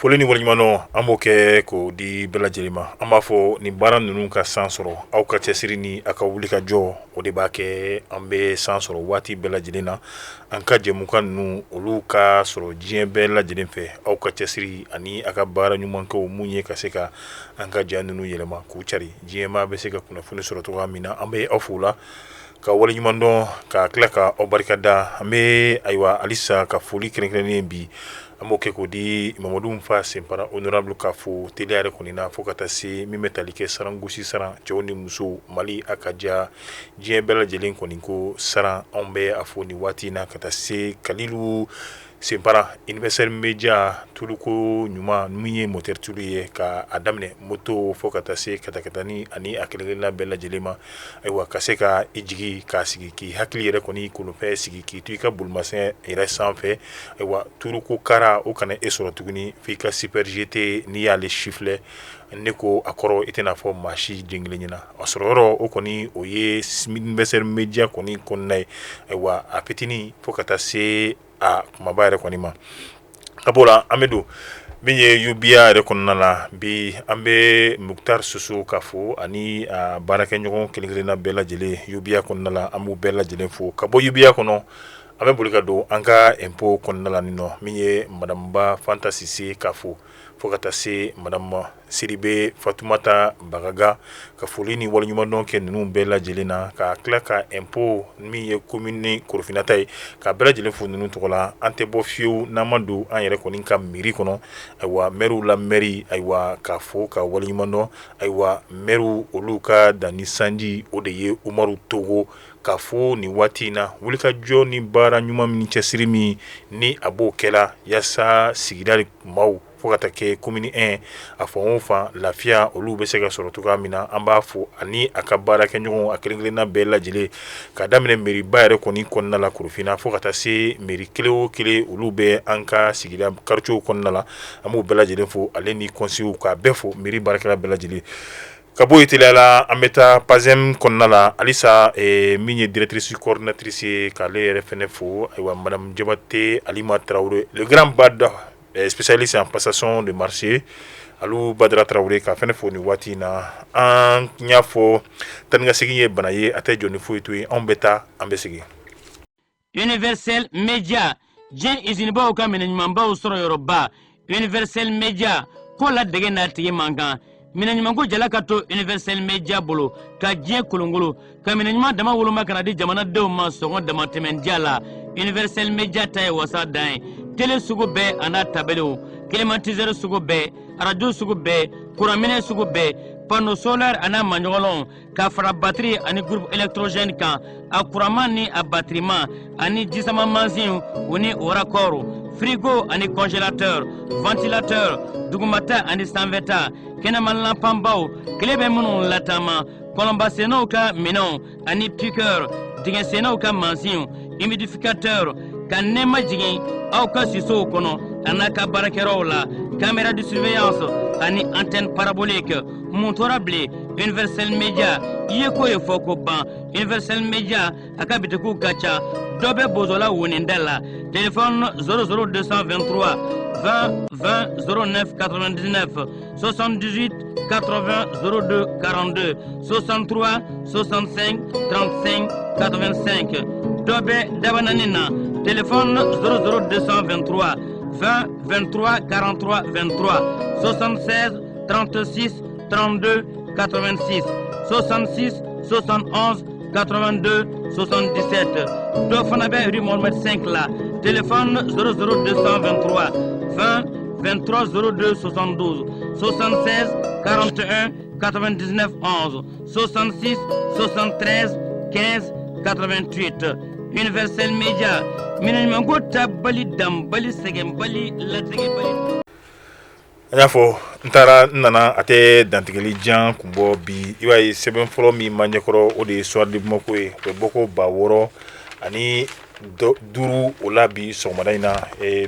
Foli ni waleɲumandɔn an b'o kɛ k'o di bɛɛ lajɛlen ma. An b'a fɔ nin baara ninnu ka san sɔrɔ, aw ka cɛsiri ni aw ka wuli ka jɔ, o de b'a kɛ an bɛ san sɔrɔ waati bɛɛ lajɛlen na. An ka jɛmukan ninnu, olu ka sɔrɔ diɲɛ bɛɛ lajɛlen fɛ, aw ka cɛsiri ani aw ka baara ɲumankɛw mun ye ka se ka an ka ja ninnu yɛlɛma k'u cari, diɲɛmaa bɛ se ka kunnafoni sɔrɔ cogoya min na. An bɛ aw fo la ka waleɲumandɔn, ka tila ka aw barika da. An bɛ ayiwa halisa ka foli kɛrɛnkɛrɛnnen bi, an b'o kɛ k'o di Mamadu Fa Senpara honorable ka fo teliya yɛrɛ kɔni na, fo ka taa se min bɛ tali kɛ sarangosi saran, cɛw ni musow, Mali a ka diya diɲɛ bɛɛ lajɛlen kɔni ko saran. Anw bɛ a fo nin waati in na ka taa se Kalilu Senpara Universel Media, tuluko ɲuman min ye moteur tulu ye, ka a daminɛ moto fo ka taa se katakatani ani a kelenkelenna bɛɛ lajɛlen ma. Ayiwa, ka se ka i jigi k'a sigi, k'i hakili yɛrɛ kɔni kolonfɛn sigi, k'i to i ka bolimafɛn yɛrɛ sanfɛ. Ayiwa, tuluko kara o kana e sɔrɔ tuguni f'i ka Super GT. N'i y'ale sifilɛ, ne ko a kɔrɔ i tɛna fɔ maa si den kelen ɲɛna. A sɔrɔ yɔrɔ o kɔni, o ye Universel Media kɔni kɔnɔna ye. Ayiwa, a fitinin fo ka taa se a kumaba yɛrɛ kɔni ma. Ka b'o la, an bɛ don min ye UBA yɛrɛ kɔnɔna la bi. An bɛ Mukutari Soso ka fo ani baarakɛɲɔgɔn kelen-kelenna bɛɛ lajɛlen UBA kɔnɔna la. An b'u bɛɛ lajɛlen fo. Ka bɔ UBA kɔnɔ, an bɛ boli ka don an ka impôt kɔnɔna la nin nɔ, min ye madame Ba Fanta Sise ka fo, fo ka taa se madame Sidibe Fatumata Bagaga, ka foli ni waleɲumandɔn kɛ ninnu bɛɛ lajɛlen na, ka tila ka impôt min ye commune Korofina ta ye, ka bɛɛ lajɛlen fo ninnu tɔgɔ la. An tɛ bɔ fiyewu n'an ma don an yɛrɛ kɔni ka mairie kɔnɔ. Ayiwa, maires la maire, ayiwa, ka fo ka waleɲumandɔn. Ayiwa, maires olu ka danni sanji, o de ye Umaru Togo ka fo nin waati in na. Wulikajɔ ni baara ɲuman min, cɛsiri min ni a b'o kɛla yaasa sigida maaw fo ka taa kɛ commune 1 a fan o fan lafiya olu bɛ se ka sɔrɔ cogoya min na, an b'a fo ani a ka baarakɛɲɔgɔn a kelen-kelenna bɛɛ lajɛlen, ka daminɛ mairie ba yɛrɛ kɔni kɔnɔna la Korofina, fo ka taa se mairie kelen o kelen olu bɛ an ka sigida quartier kɔnɔna la. An b'u bɛɛ lajɛlen fo, ale ni conseillers, k'a bɛɛ fo, mairie baarakɛla bɛɛ lajɛlen. Ka bɔ teliya la, an bɛ taa PASEM kɔnɔna la halisa, min ye directrice coordinatrice ye, k'ale yɛrɛ fɛnɛ fo. Ayiwa, madame Jabate Alima Tarawele, le grand bada spécialiste en passation de marché, Alu Badara Tarawele, ka fɛnɛ fo nin waati in na. An y'a fɔ, taa ni ka segin ye bana ye, a tɛ jɔ ni foyi to yen. Anw bɛ taa, an bɛ segin. Universel Media, diɲɛ izinibaw ka minɛ ɲumanbaw sɔrɔ yɔrɔba. Universel Media ko la dege n'a tigi man kan. Minɛ ɲumanko jala ka to Universel Media bolo ka diɲɛ kolongolo, ka minɛ ɲuman dama woloma ka na di jamanadenw ma sɔngɔ damatɛmɛndiya la. Universel Media ta ye wasa dan ye. Tele sugu bɛɛ a n'a tabelew, climatiseur sugu bɛɛ, arajo sugu bɛɛ, kuranminɛ sugu bɛɛ, panneau solaire a n'a maɲɔgɔnlɔnw, ka fara batiri ani groupe électrogène kan, a kuranman ni a batiriman, ani jisama mansinw u ni o raccord, frigo ani congélateur, ventilateur, dugumata ani sanfɛta, kɛnɛma lanpanbaw, tile bɛ minnu lataama, kɔlɔnbasennaw ka minɛnw ani piqueur, dingɛsennaw ka mansinw, humidificateur, ka nɛɛma jigin aw ka sisow kɔnɔ a n'a ka baarakɛyɔrɔw la, caméra de surveillance ani antenne parabolique. Mun tora bilen? Universel Media i ye ko ye fɔ ko ban. Universel Media a ka bitikiw ka ca. Dɔ bɛ Bozola woninda la, téléphone 00223 20 20 09 99, 78 80 02 42, 63 65 35 85. Dɔ bɛ Dabanani na, téléphone 00223 20 23 43 23, 76 36 32 86, 66 71 82 77. Dɔ fana bɛ rue Mohamed 5 la, téléphone 00223 20 23 02 72, 76 41 99 11, 66 73 15 88. Universel Media, minɛ ɲumanko tabali, danbali, sɛgɛnbali, ladɛgɛbali. An y'a fɔ, n taara n nana, a tɛ dantigɛli jan kun bɔ bi. I b'a ye, sɛbɛn fɔlɔ min ma ɲɛkɔrɔ, o de ye Soir de Bamako ye. O bɛ bɔ ko 6500 o la bi sɔgɔmada in na.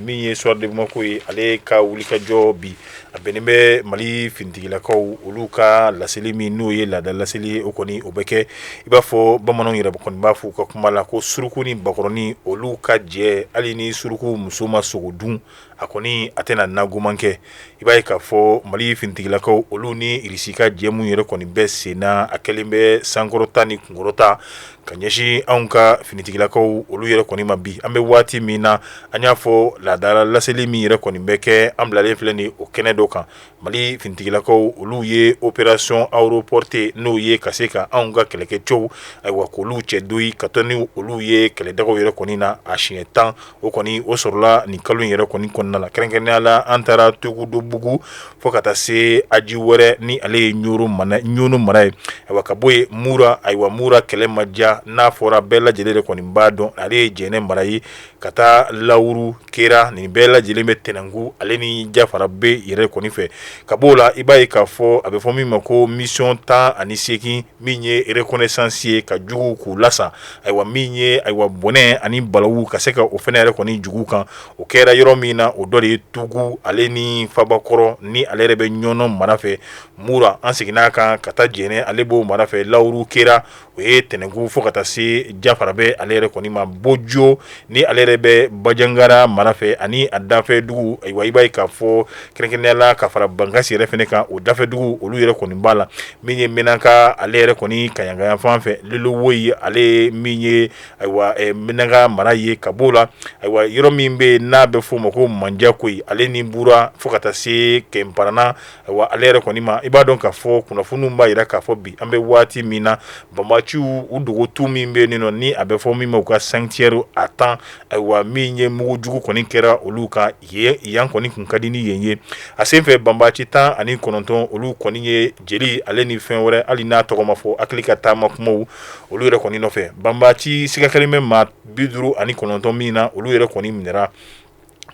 Min ye Soir de Bamako ye, ale ka wulikajɔ bi, a bɛnnen bɛ Mali finitigilakaw olu ka laseli min n'o ye laada laseli ye. O kɔni, o bɛ kɛ i b'a fɔ bamananw yɛrɛ kɔni b'a fɔ u ka kuma la ko suruku ni bakɔrɔnin olu ka jɛ, hali ni suruku muso ma sogo dun. A kɔni a tɛna nagoman kɛ. I b'a ye k'a fɔ Mali finitigilakaw olu ni Irisi ka jɛ min yɛrɛ kɔni bɛ sen na, a kɛlen bɛ sankɔrɔta ni kunkɔrɔta ka ɲɛsin anw ka finitigilakaw olu yɛrɛ kɔni ma bi. An bɛ waati min na, an y'a fɔ laadala laseli min yɛrɛ kɔni bɛ kɛ, an bilalen filɛ nin o kɛnɛ dɔ kan. Mali finitigilakaw olu ye opération aéroportée, n'o ye ka se ka anw ka kɛlɛkɛcɛw, ayiwa, k'olu cɛ doyi ka taa ni olu ye kɛlɛdagaw yɛrɛ kɔni na a siɲɛ 10. O kɔni o sɔrɔla nin kalo in yɛrɛ kɔni kɔnɔna la. Kɛrɛnkɛrɛnnenya la, an taara Togodobugu fo ka taa se aji wɛrɛ ni ale ye Ɲɔnɔ mara ye. Ayiwa, ka bɔ yen Mura, ayiwa, Mura kɛlɛ ma diya n'a fɔra bɛɛ lajɛlen de kɔni b'a dɔn, ale ye Jɛnɛ mara ye, ka taa Lawuru Kera, nin bɛɛ lajɛlen bɛ Tɛnɛnku ale ni Jafarabe yɛrɛ kɔni fɛ. Ka b'o la, i b'a ye k'a fɔ a bɛ fɔ min ma ko mission 18, min ye reconnaissance ye ka jugu k'u lasa. Ayiwa, min ye, ayiwa, bɔnɛ ani balawu ka se ka o fana yɛrɛ kɔni jugu kan, o kɛra yɔrɔ min na, o dɔ de ye Tugu ale ni Fabakɔrɔ ni ale yɛrɛ bɛ Ɲɔnɔ mara fɛ. Mura, an seginna a kan ka taa Jɛnɛ, ale b'o mara fɛ. Lawuru Kera, o ye Tɛnɛnku fo ka taa se Jafarabɛ ale yɛrɛ kɔni ma. Bojo ni ale yɛrɛ bɛ Bajangara mara fɛ ani a dafɛ dugu. Ayiwa, i b'a ye k'a fɔ kɛrɛnkɛrɛnnenya la ka fara Bankasi yɛrɛ fana kan, o dafɛ dugu olu yɛrɛ kɔni b'a la. Min ye Menaka ale yɛrɛ kɔni Kaɲaka fan fɛ, Lelowoyi, ale ye min ye, ayiwa, Menaka mara ye. Ka b'o la, ayiwa, yɔrɔ min bɛ n'a bɛ f'o ma ko Manjakoyi ale ni Bura fo ka taa se Kɛnparana, ayiwa, ale yɛrɛ kɔni ma. I b'a dɔn k'a fɔ kunnafoniw b'a jira k'a fɔ bi an bɛ waati min na, banbaanciw u dogotu min bɛ yen nɔ ni a bɛ fɔ min ma u ka sanctuaire a 10, ayiwa, min ye mugujugu kɔni kɛra olu kan yen, yan kɔni kun ka di ni yen ye. A senfɛ banbaanci 19 olu kɔni ye jeli ale ni fɛn wɛrɛ, hali n'a tɔgɔ ma fɔ, hakili ka taama kumaw olu yɛrɛ kɔni nɔfɛ. Banbaanci siga kɛlen bɛ maa 59 min na, olu yɛrɛ kɔni minɛra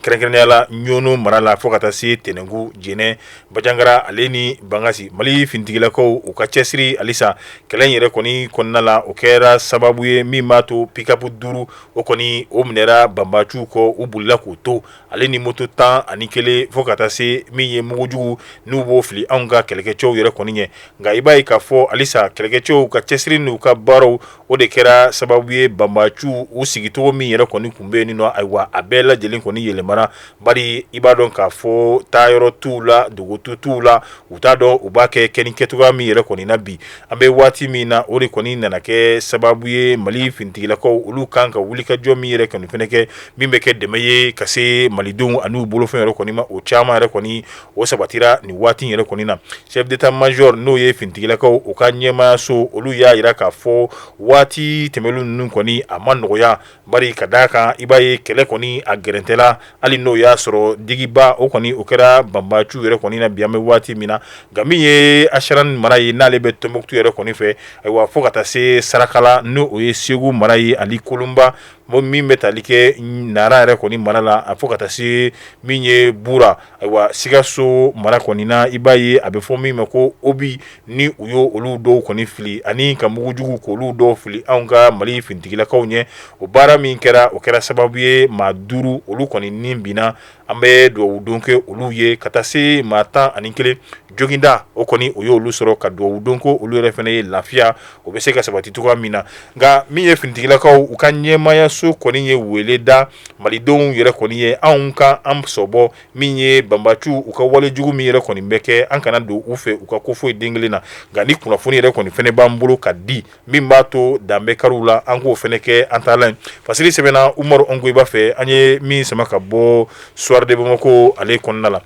kɛrɛnkɛrɛnnenya la Ɲɔnɔ mara la fo ka taa se Tɛnɛnku, Jɛnɛ, Bajangara ale ni Bankasi. Mali finitigilakaw u ka cɛsiri halisa kɛlɛ in yɛrɛ kɔni kɔnɔna la, o kɛra sababu ye min b'a to pick-up 5 o kɔni o minɛra banbaanciw kɔ, u bolila k'u to, ale ni moto 11 fo ka taa se min ye mugujugu n'u b'o fili anw ka kɛlɛkɛcɛw yɛrɛ kɔni ɲɛ. Nka i b'a ye k'a fɔ halisa kɛlɛkɛcɛw ka cɛsiri n'u ka baaraw, o de kɛra sababu ye banbaanciw u sigicogo min yɛrɛ kɔni tun bɛ yen nɔ, ayiwa, a bɛɛ lajɛlen kɔni yɛlɛmana, bari i b'a dɔn k'a fɔ taayɔrɔ t'u la, dogotu t'u la, u t'a dɔn u b'a kɛ kɛ ni kɛcogoya min yɛrɛ kɔni na bi an bɛ waati min na. O de kɔni nana kɛ sababu ye Mali finitigilakaw olu kan ka wulikajɔ min yɛrɛ kɔni fana kɛ, min bɛ kɛ dɛmɛ ye ka se malidenw ani u bolofɛn yɛrɛ kɔni ma, o caman yɛrɛ kɔni o sabatira nin waati yɛrɛ kɔni na. Chef d'état-major, n'o ye finitigilakaw u ka ɲɛmaayaso, olu y'a jira k'a fɔ waati tɛmɛnen ninnu kɔni a ma nɔgɔya, bari ka d'a kan i b'a ye kɛlɛ kɔni a gɛrɛntɛla, hali n'o y'a sɔrɔ digiba o kɔni o kɛra banbaanciw yɛrɛ kɔni na bi an bɛ waati min na. Nka min ye Acharan mara ye n'ale bɛ Tɔnbukutu yɛrɛ kɔni fɛ, ayiwa, fo ka taa se Sarakala, n'o o ye Segu mara ye, ani Kolonba min bɛ tali kɛ Nara yɛrɛ kɔni mara la, a fo ka taa se min ye Bura, ayiwa, Sikaso mara kɔni na, i b'a ye a bɛ fɔ min ma ko obus, ni u y' olu dɔw kɔni fili ani ka mugujugu k'olu dɔw fili anw ka Mali finitigilakaw ɲɛ. O baara min kɛra, o kɛra sababu ye maa 5 olu kɔni ni binna, an bɛ dugawu don kɛ olu ye, ka taa se maa 11 joginda o kɔni o y'olu sɔrɔ, ka dugawu don ko olu yɛrɛ fana ye lafiya o bɛ se ka sabati cogoya min na. Nka min ye finitigilakaw u ka ɲɛmaayaso kɔni ye wele da malidenw yɛrɛ kɔni ye, anw ka an sɔbɔ min ye banbaanciw u ka walejugu min yɛrɛ kɔni bɛ kɛ, an kana don u fɛ u ka ko foyi den kelen na. Nka ni kunnafoni yɛrɛ kɔni fana b'an bolo ka di min b'a to dan bɛ kariw la, an k'o fana kɛ an taalan ye. Fasiri sɛbɛnna Umaru Ongoyiba fɛ, an ye min sama ka bɔ Soir de Bamako ale kɔnɔna la.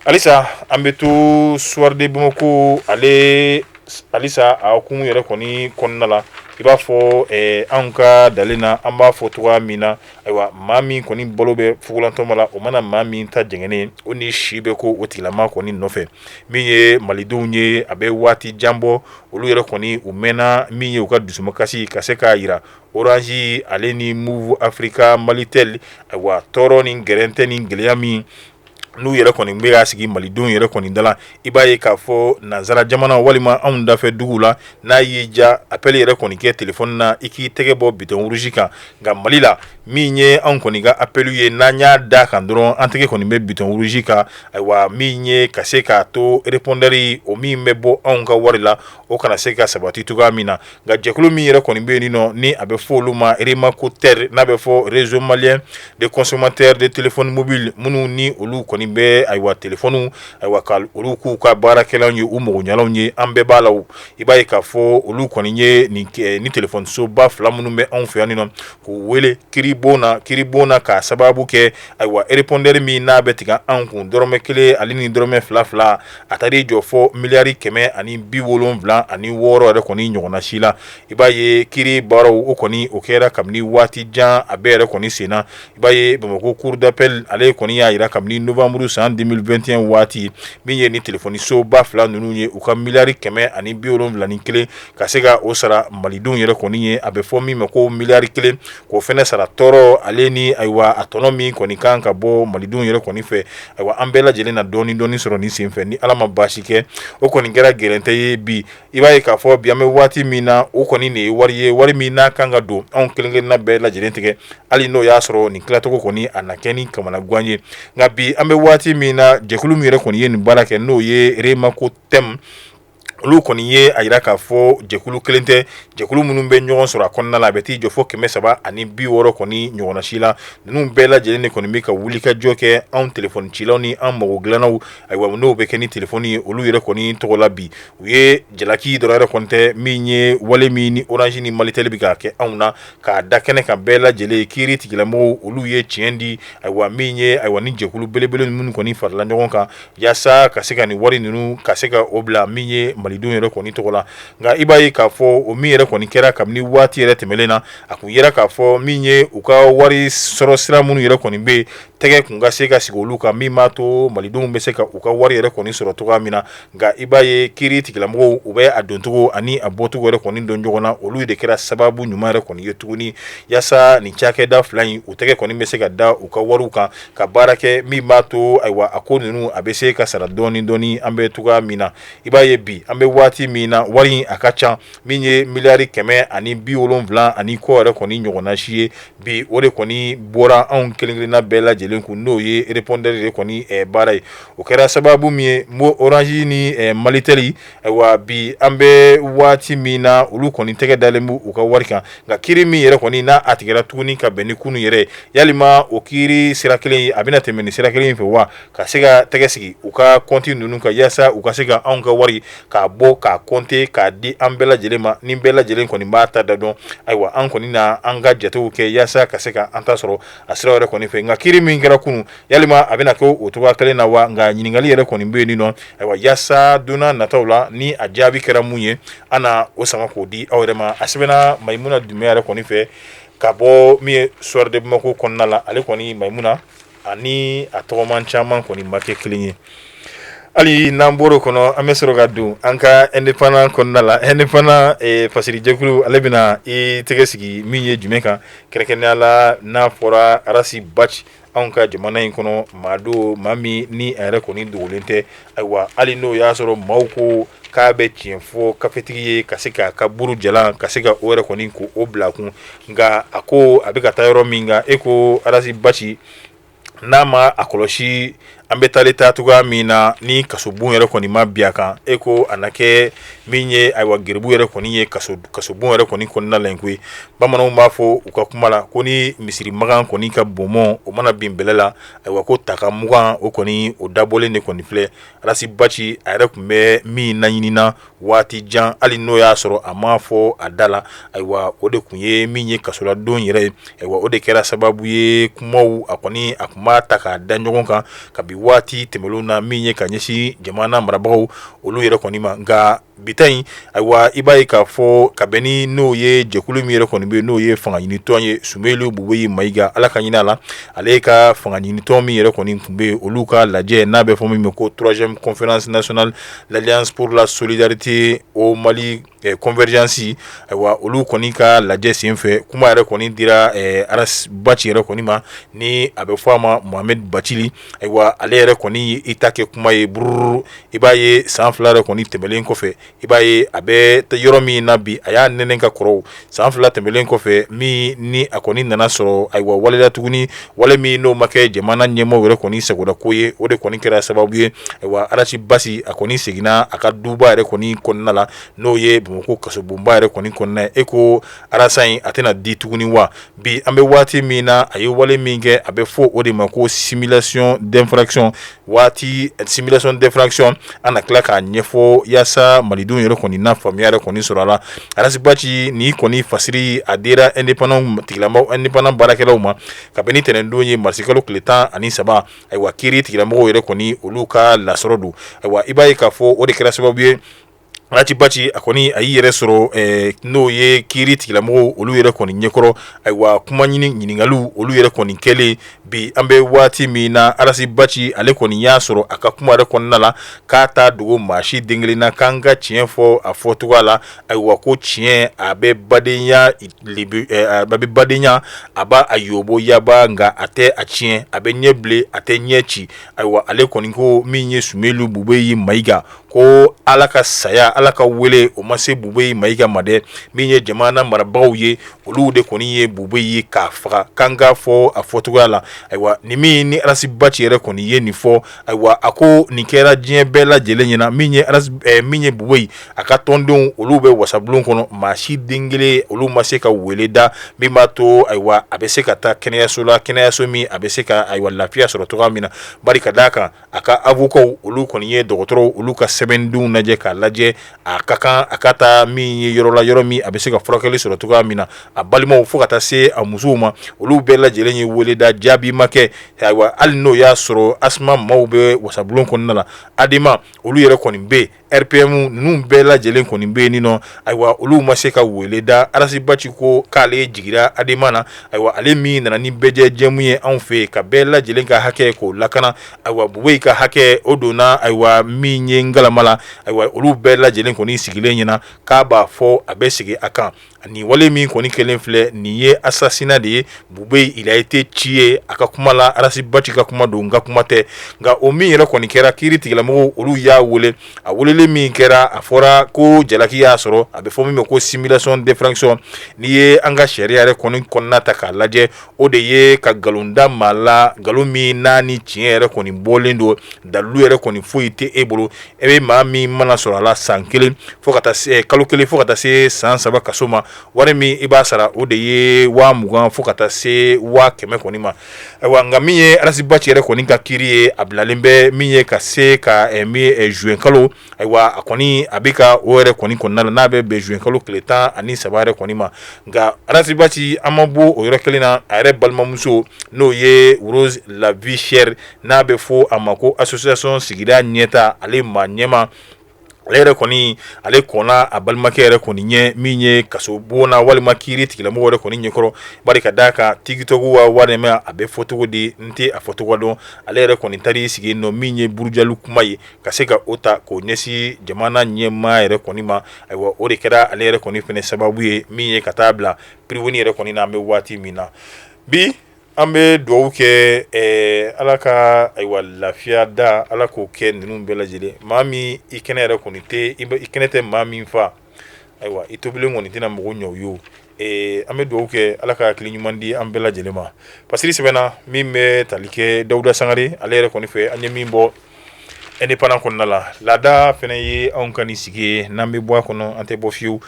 Halisa an bɛ to Soir de Bamako ale halisa a hukumu yɛrɛ kɔni kɔnɔna la. I b'a fɔ anw ka dalen na, an b'a fɔ cogoya min na, ayiwa, maa min kɔni balo bɛ fugulantɔma la, o mana maa min ta jɛngɛnen, o ni si bɛ ko o tigilama kɔni nɔfɛ. Min ye malidenw ye, a bɛ waati jan bɔ, olu yɛrɛ kɔni u mɛnna min ye u ka dusumakasi ka se k'a jira Orange ale ni Moov Africa, Malitel, ayiwa, tɔɔrɔ ni gɛrɛntɛ ni gɛlɛya min N'u yɛrɛ kɔni bɛ y'a sigi malidenw yɛrɛ kɔni da la, i b'a ye k'a fɔ nansara jamana walima anw dafɛ dugu la, n'a y'i ja appel yɛrɛ kɔni kɛ téléphone na, i k'i tɛgɛ bɔ bouton rouge kan. Nka Mali la, min ye anw kɔni ka appel ye, n'an y'a da kan dɔrɔn, an tɛgɛ kɔni bɛ bouton rouge kan. Ayiwa, min ye ka se k'a to répondeur o min bɛ bɔ anw ka wari la, o kana se ka sabati cogoya min na. Nka jɛkulu min yɛrɛ kɔni bɛ yen nɔ, ni a bɛ fɔ olu ma REMACOTEL, n'a bɛ fɔ Réseau malien de consommateurs de téléphone mobile, minnu ni olu kɔni bɛ ayiwa téléphone, ayiwa ka olu k'u ka baarakɛlaw ye, u magoɲɛlaw ye, an bɛɛ b'a la. I b'a ye k'a fɔ olu kɔni ye nin ni téléphone soba fila minnu bɛ anw fɛ yan nɔ, k'u wele kiiribon na k'a sababu kɛ ayiwa répondeur min n'a bɛ tigɛ anw kun dɔrɔmɛ 1 ale ni dɔrɔmɛ 2 2, a taara i jɔ fɔ miliyari 176 yɛrɛ kɔni ɲɔgɔnna si la. I b'a ye kiiri baaraw o kɔni o kɛra kabini waati jan, a bɛɛ yɛrɛ kɔni senna. I b'a ye Bamakɔ cour d'appel ale kɔni y'a jira kabini novembre san 2021 waati, min ye ni téléphone soba fila ninnu ye, u ka miliyari 171 ka se ka o sara malidenw yɛrɛ kɔni ye, a bɛ fɔ min ma ko miliyari 1, k'o fana sara tɔɔrɔ ale ni ayiwa a tɔnɔ min kɔni kan ka bɔ malidenw yɛrɛ kɔni fɛ. Ayiwa, an bɛɛ lajɛlen na dɔɔni dɔɔni sɔrɔ nin senfɛ ni Ala ma baasi kɛ. O kɔni kɛra gɛrɛntɛ ye bi. I b'a ye k'a fɔ bi an bɛ waati min na, o kɔni de ye wari ye, wari min n'a kan ka don anw kelenkelenna bɛɛ lajɛlen tigɛ, hali n'o y'a sɔrɔ nin tilacogo kɔni a na kɛ ni kamanagan ye. Nka bi an bɛ waati min na, jɛkulu min yɛrɛ kɔni ye nin baara kɛ, n'o ye REMACOTEL, olu kɔni ye a jira k'a fɔ jɛkulu kelen tɛ, jɛkulu minnu bɛ ɲɔgɔn sɔrɔ a kɔnɔna la, a bɛ t'i jɔ fo 360 kɔni ɲɔgɔnna si la. Ninnu bɛɛ lajɛlen de kɔni bɛ ka wuli ka jɔ kɛ anw téléphone cilaw ni an mago dilannaw, ayiwa n'o bɛ kɛ ni téléphone ye, olu yɛrɛ kɔni tɔgɔ la. Bi u ye jalaki dɔrɔn yɛrɛ kɔni tɛ, min ye wale min ni Orange ni Malitel bɛ k'a kɛ anw na, k'a da kɛnɛ kan bɛɛ lajɛlen. Kiiri tigilamɔgɔw olu ye tiɲɛ di, ayiwa min ye ayiwa ni jɛkulu belebele minnu kɔni farala ɲɔgɔn kan yaasa ka se ka nin wari ninnu ka se ka o bila min ye malidenw yɛrɛ kɔni tɔgɔ la. Nka i b'a ye k'a fɔ o min yɛrɛ kɔni kɛra kabini waati yɛrɛ tɛmɛnen na, a kun yera k'a fɔ min ye u ka wari sɔrɔ sira minnu yɛrɛ kɔni bɛ yen, tɛgɛ kun ka se ka sigi olu kan, min b'a to malidenw bɛ se ka u ka wari yɛrɛ kɔni sɔrɔ cogoya min na. Nka i b'a ye kiiri tigilamɔgɔw u bɛ a doncogo ani a bɔcogo yɛrɛ kɔni dɔn ɲɔgɔn na. Olu de kɛra sababu ɲuman yɛrɛ kɔni ye tuguni yaasa nin cakɛda fila in, u tɛgɛ kɔni bɛ se ka da u ka wariw kan ka baara kɛ, min b'a to ayiwa a ko ninnu a bɛ se ka sara dɔɔni dɔɔni an bɛ cogoya min na. I b'a ye bi an bɛ waati min na, wari in a ka ca, min ye miliyari 170 ani kɔ yɛrɛ kɔni ɲɔgɔnna si ye. Bi o de kɔni bɔra anw kelenkelenna bɛɛ lajɛlen kun, n'o ye répondeur de kɔni baara ye. O kɛra sababu min ye Orange ni Malitel, ayiwa bi an bɛ waati min na, olu kɔni tɛgɛ dalen b'u u ka wari kan. Nka kiiri min yɛrɛ kɔni n'a a tigɛra tuguni ka bɛn ni kunun yɛrɛ, yalima o kiiri sira kelen a bɛna tɛmɛ ni sira kelen in fɛ wa, ka se ka tɛgɛ sigi u ka compte ninnu kan yaasa u ka se ka anw ka wari k'a bɔ k'a compter k'a di an bɛɛ lajɛlen ma, ni bɛɛ lajɛlen kɔni b'a ta da dɔn. Ayiwa, an kɔni na an ka jatew kɛ yaasa ka se ka an ta sɔrɔ a sira yɛrɛ kɔni fɛ. Nka kiiri min kɛra kunun, yalima a bɛna kɛ o cogoya kelen na wa? Nka ɲininkali yɛrɛ kɔni bɛ yen nɔ. Ayiwa, yaasa don nataw la, ni a jaabi kɛra mun ye, an na o sama k'o di aw yɛrɛ ma. A sɛbɛnna Mayimuna Dunbiya yɛrɛ kɔni fɛ ka bɔ min ye Soir de Bamako kɔnɔna la. Ale kɔni Mayimuna ani a tɔgɔman caman kɔni ma kɛ kelen ye. Hali n'an bɔr'o kɔnɔ, an bɛ sɔrɔ ka don an ka Indépendant kɔnɔna la. Indépendant fasirijɛkulu, ale bɛna i tɛgɛ sigi min ye jumɛn kan, kɛrɛnkɛrɛnnenya la n'a fɔra Ras Bath, anw ka jamana in kɔnɔ maa don, maa min ni a yɛrɛ kɔni dogolen tɛ. Ayiwa, hali n'o y'a sɔrɔ maaw ko k'a bɛ tiɲɛ fɔ kafetigi ye ka se k'a ka buru jalan ka se ka o yɛrɛ kɔni ko o bila kun, nka a ko a bɛ ka taa yɔrɔ min kan, e ko Ras Bath n'a ma a kɔlɔsi, an bɛ taali taa cogoya min na, ni kasobon yɛrɛ kɔni ma bin a kan, e ko a na kɛ min ye ayiwa geribu yɛrɛ kɔni ye kasobon yɛrɛ kɔni kɔnɔna la in koyi. Bamananw b'a fɔ u ka kuma la ko ni misiri makan kɔni ka bonmɔn o mana bin bɛlɛ la, ayiwa ko taka 20 o kɔni o dabɔlen de kɔni filɛ. Ras Bath a yɛrɛ tun bɛ min naɲinina waati jan, hali n'o y'a sɔrɔ a ma fɔ a da la, ayiwa o de tun ye min ye kasoladon yɛrɛ ye. Ayiwa, o de kɛra sababu ye kumaw a kɔni a tun b'a ta k'a da ɲɔgɔn kan kabi waati tɛmɛnlenw na, min ye ka ɲɛsin jamana marabagaw olu yɛrɛ kɔni ma. Nka bi ta in, ayiwa i b'a ye k'a fɔ ka bɛn ni n'o ye jɛkulu min yɛrɛ kɔni bɛ, n'o ye fanga ɲinitɔn ye, Soumeylou Boubèye Maïga, Ala ka hinɛ a la, ale ka fanga ɲinitɔn min yɛrɛ kɔni tun bɛ, olu ka lajɛ n'a bɛ fɔ min ma ko troisième conférence nationale l'Alliance pour la solidarité au Mali. Convergence, ayiwa, olu kɔni ka lajɛ senfɛ, kuma yɛrɛ kɔni dira Ras Bath yɛrɛ kɔni ma, ni a bɛ fɔ a ma Mohamed Bathily. Ayiwa, ale yɛrɛ kɔni i ta kɛ kuma ye bururu. I b'a ye san 2 yɛrɛ kɔni tɛmɛnlen kɔfɛ, i b'a ye a bɛ yɔrɔ min na bi, a y'a nɛnɛ ka kɔrɔ. San 2 tɛmɛnlen kɔfɛ min ni a kɔni nana sɔrɔ, ayiwa, waleya tuguni, wale min n'o ma kɛ jamana ɲɛmaaw yɛrɛ kɔni sagoda ko ye, o de kɔni kɛra sababu ye, ayiwa, Ras Bath a kɔni seginna a ka duba yɛrɛ kɔni kɔnɔna la, n'o ye Bamakɔ kasobonba yɛrɛ kɔni kɔnɔna ye. E ko Ras in a tɛna di tuguni wa? Bi an bɛ waati min na, a ye wale min kɛ, a bɛ fɔ o de ma ko simulation d'infraction. Waati simulation d'infraction, an na tila k'a ɲɛfɔ yaasa malidenw yɛrɛ kɔni na faamuya yɛrɛ kɔni sɔrɔ a la. Ras Bath ni kɔni fasiri a dira Indépendant tigilamaw, Indépendant baarakɛlaw ma, ka bɛn ni tɛnɛndon ye, marisikalo tile 13. Ayiwa, kiiri tigilamɔgɔw yɛrɛ kɔni olu ka lasɔrɔ don. Ayiwa, i b'a ye k'a fɔ o de kɛra sababu ye, Ras Bath a kɔni a y'i yɛrɛ sɔrɔ, n'o ye kiiri tigilamɔgɔw olu yɛrɛ kɔni ɲɛkɔrɔ. Ayiwa, kuma ɲini ɲininkaliw olu yɛrɛ kɔni kɛlen, bi an bɛ waati min na, Ras Bath ale kɔni y'a sɔrɔ a ka kuma yɛrɛ kɔnɔna la k'a t'a dogo maa si den kelen na, k'an ka tiɲɛ fɔ a fɔcogoya la. Ayiwa, ko tiɲɛ a bɛ badenya, a bɛ badenya, a b'a a yobo yaba, nka a tɛ a tiɲɛ, a bɛ ɲɛ bilen, a tɛ ɲɛ ci. Ayiwa, ale kɔni ko min ye Soumeylou Boubèye Maïga, ko Ala ka saya, Ala ka wele, o ma se Boubèye Maïga ma dɛ. Min ye jamana marabagaw ye, olu de kɔni ye Boubèye k'a faga, k'an k'a fɔ a fɔcogoya la. Ayiwa, ni min ni Ras Bath yɛrɛ kɔni ye nin fɔ, ayiwa, a ko nin kɛra diɲɛ bɛɛ lajɛlen ɲɛna. Min ye Boubèye a ka tɔndenw, olu bɛ wasabulon kɔnɔ, maa si den kelen olu ma se ka wele da min b'a to, ayiwa, a bɛ se ka taa kɛnɛyaso la, kɛnɛyaso min a bɛ se ka, ayiwa, lafiya sɔrɔ cogoya min na. Bari ka d'a kan, a ka avocatw olu kɔni ye dɔgɔtɔrɔw olu ka sɛbɛndenw lajɛ k'a lajɛ, a ka kan a ka taa min ye yɔrɔ la, yɔrɔ min a bɛ se ka furakɛli sɔrɔ cogoya min na. A balimaw fo ka taa se a musow ma, olu bɛɛ lajɛlen ye wele da, jaabi ma kɛ. Ayiwa, hali n'o y'a sɔrɔ ASMA maaw bɛ wasabulon kɔnɔna la, ADEMA olu yɛrɛ kɔni bɛ yen, RPM ninnu bɛɛ lajɛlen kɔni bɛ yen nɔ, ayiwa, olu ma se ka wele da. Ras Bath ko k'ale jigira ADEMA na. Ayiwa, ale min nana ni bɛɛjɛ jɛmu ye anw fɛ yen, ka bɛɛ lajɛlen ka hakɛ k'o lakana. Ayiwa, Boubèye ka hakɛ o donna, ayiwa, min ye ngalama la. Ayiwa, olu bɛɛ lajɛlen kɔni sigilen ɲɛna k'a b'a fɔ, a bɛ segin a kan. Nin wale min kɔni kɛlen filɛ nin ye, assassinat de ye. Boubèye, il a été tué. A ka kuma la, Ras Bath ka kuma don, n ka kuma tɛ. Nka o min yɛrɛ kɔni kɛra, kiiri tigilamɔgɔw olu y'a wele. A weleli min kɛra, a fɔra ko jalaki y'a sɔrɔ, a bɛ fɔ min ma ko simulation d'infraction. N'i ye an ka sariya yɛrɛ kɔni kɔnɔna ta k'a lajɛ, o de ye ka nkalon da maa la, nkalon min n'a ni tiɲɛ yɛrɛ kɔni bɔlen don, dalilu yɛrɛ kɔni foyi tɛ e bolo. E bɛ maa min mana sɔrɔ a la, san 1 fo ka taa se kalo 1 fo ka taa se san 3 kaso ma. Wari min i b'a sara, o de ye 20.000 fo ka taa se 100.000 kɔni ma. Ayiwa, nka min ye Ras Bath yɛrɛ kɔni ka kiiri ye, a bilalen bɛ min ye ka se ka min juin kalo. Ayiwa, a kɔni a bɛ ka o yɛrɛ kɔni kɔnɔna la, n'a bɛ bɛn juin kalo tile 13 yɛrɛ kɔni ma. Nka Ras Bath, an ma bɔ o yɔrɔ kelen na, a yɛrɛ balimamuso, n'o ye Rose la vie chère, n'a bɛ fɔ a ma ko association sigida ɲɛta, ale maa ɲɛma, ale yɛrɛ kɔni ale kɔnna a balimakɛ yɛrɛ kɔni ɲɛ min ye kasobon na walima kiiri tigilamɔgɔ yɛrɛ kɔni ɲɛkɔrɔ. Bari ka d'a kan, TikTok wa walima a bɛ fɔ cogo di, n tɛ a fɔ cogo dɔn, ale yɛrɛ kɔni taar'i sigi nɔ min ye burujali kuma ye ka se ka o ta k'o ɲɛsin jamana ɲɛmaa yɛrɛ kɔni ma. Ayiwa, o de kɛra ale yɛrɛ kɔni fana sababu ye min ye ka taa bila prison yɛrɛ kɔni na an bɛ waati min na bi. An bɛ dugawu kɛ Ala ka, ayiwa, lafiya da, Ala k'o kɛ ninnu bɛɛ lajɛlen. Maa min i kɛnɛ yɛrɛ kɔni tɛ, i kɛnɛ tɛ maa min fa, ayiwa, i tobilen kɔni tɛna mɔgɔ ɲɛ o ye. An bɛ dugawu kɛ Ala ka hakili ɲuman di an bɛɛ lajɛlen ma. Fasiri sɛbɛnna min bɛ tali kɛ Dawuda Sangare ale yɛrɛ kɔni fɛ, an ye min bɔ Indépendant kɔnɔna la, laada fana ye anw ka nin sigi ye. N'an bɛ bɔ a kɔnɔ, an tɛ bɔ fiyewu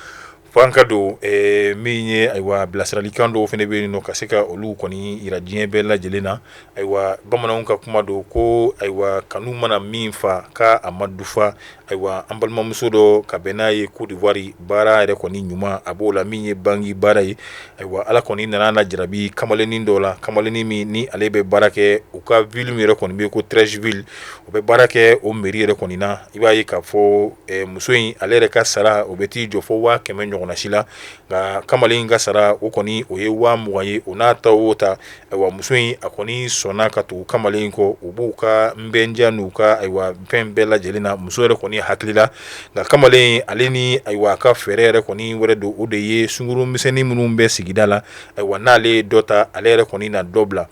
fo an ka don min ye, ayiwa, bilasiralikan dɔw fana bɛ yen nɔ ka se ka olu kɔni yira diɲɛ bɛɛ lajɛlen na. Ayiwa, bamananw ka kuma don ko, ayiwa, kanu mana min fa k'a a ma dufa. Ayiwa, an balimamuso dɔ ka bɛn n'a ye Côte d'Ivoire, baara yɛrɛ kɔni ɲuman a b'o la, min ye banki baara ye. Ayiwa, Ala kɔni nana lajarabi kamalennin dɔ la, kamalennin min ni ale bɛ baara kɛ u ka ville min yɛrɛ kɔni bɛ ko Treichville, u bɛ baara kɛ o mairie yɛrɛ kɔni na. I b'a ye k'a fɔ muso in ale yɛrɛ ka sara o bɛ t'i jɔ fo 100.000 ɲɔgɔnna si la, nka kamalen in ka sara o kɔni o ye 20.000 ye. O n'a ta o ta, ayiwa, muso in a kɔni sɔnna ka tugu kamalen in kɔ, u b'u ka nbɛndiya n'u ka, ayiwa, fɛn bɛɛ lajɛlen na. Muso yɛrɛ kɔni kɔni hakili la. Nka kamalen ale ni ayiwa a ka fɛɛrɛ yɛrɛ kɔni wɛrɛ don, o de ye sungurun misɛnnin minnu bɛ sigida la, ayiwa n'ale ye dɔ ta, ale yɛrɛ kɔni na dɔ bila.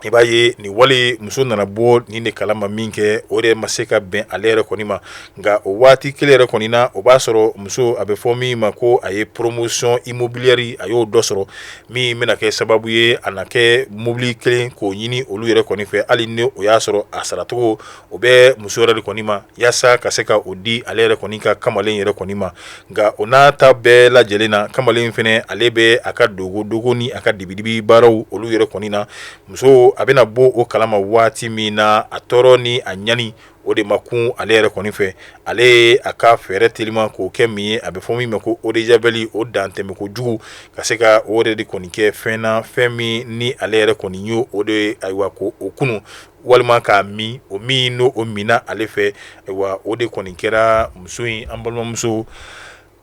I b'a ye nin wale muso nana bɔ nin de kalama min kɛ, o de ma se ka bɛn ale yɛrɛ kɔni ma. Nka o waati kelen yɛrɛ kɔni na, o b'a sɔrɔ muso a bɛ fɔ min ma ko a ye promotion immobilière, a y'o dɔ sɔrɔ min bɛna kɛ sababu ye a na kɛ mobili kelen k'o ɲini olu yɛrɛ kɔni fɛ, hali ni o y'a sɔrɔ a saracogo o bɛ muso yɛrɛ de kɔni ma, yaasa ka se ka o di ale yɛrɛ kɔni ka kamalen yɛrɛ kɔni ma. Nka o n'a ta bɛɛ lajɛlen na, kamalen fana ale bɛ a ka dogo dogo ni a ka dibidibi baaraw olu yɛrɛ kɔni na. Muso a bɛna bɔ o kalama waati min na, a tɔɔrɔ ni a ɲani o de ma kun ale yɛrɛ kɔni fɛ. Ale ye a ka fɛɛrɛ teliman k'o kɛ min ye, a bɛ fɔ min ma ko eau de javel, o dantɛmɛ kojugu ka se ka o yɛrɛ de kɔni kɛ fɛn na, fɛn min ni ale yɛrɛ kɔni y'o o de ayiwa ko o kunu walima k'a min, o min n'o o minna ale fɛ, ayiwa o de kɔni kɛra muso in, an balimamuso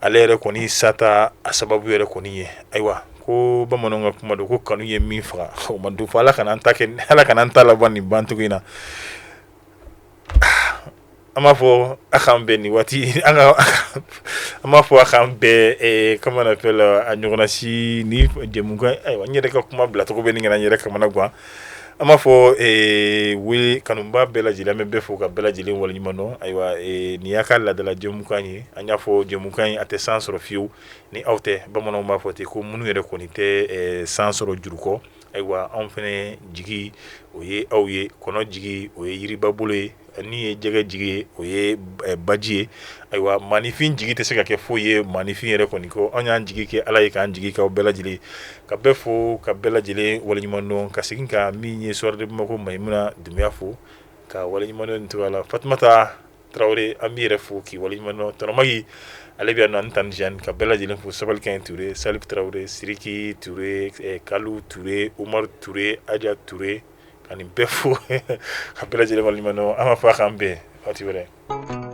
ale yɛrɛ kɔni sata a sababu yɛrɛ kɔni ye. Ayiwa ko bamananw ka kuma don ko kanu ye min faga o ma don fɔ. Ala kana an ta kɛ, Ala kana an ta laban nin bancogo in na. An b'a fɔ a k'an bɛn nin waati, an b'a fɔ a k'an bɛn, comment on appelle, a ɲɔgɔnna si ni jɛmukan. Ayiwa n yɛrɛ ka kuma bilacogo bɛ nin ka n yɛrɛ kamana gan. An b'a fɔ wele kanuba bɛɛ lajɛlen, an bɛ bɛɛ fo ka bɛɛ lajɛlen waleɲuman dɔn. Ayiwa nin y'a ka laadala jɛmukan ye. An y'a fɔ jɛmukan in a tɛ san sɔrɔ fiyewu ni aw tɛ. Bamananw b'a fɔ ten ko minnu yɛrɛ kɔni tɛ san sɔrɔ juru kɔ. Ayiwa anw fana jigi o ye aw ye, kɔnɔ jigi o ye yiriba bolo ye, ni ye jɛgɛ jigi ye o ye baji ye. Ayiwa maaninfin jigi tɛ se ka kɛ foyi ye maaninfin yɛrɛ kɔni kɔ. An y'an jigi kɛ Ala ye, k'an jigi k'aw bɛɛ lajɛlen, ka bɛɛ fo ka bɛɛ lajɛlen waleɲuman dɔn, ka segin ka min ye Soir de Bamako Mayimuna Dunbiya fo ka waleɲuman dɔn nin cogoya la. Fatumata Tarawele, an b'i yɛrɛ fo k'i waleɲuman dɔn. Tɔnɔmagi ale bɛ yan nɔ, ani Tani Jeanne, ka bɛɛ lajɛlen fo. Sabali Kaɲi Ture, Salif Tarawele, Siriki Ture, Kalu Ture, Umaru Ture, Aja Ture, ka nin bɛɛ fo ka bɛɛ lajɛlen waleɲuman dɔn. An b'a fɔ a k'an bɛn waati wɛrɛ.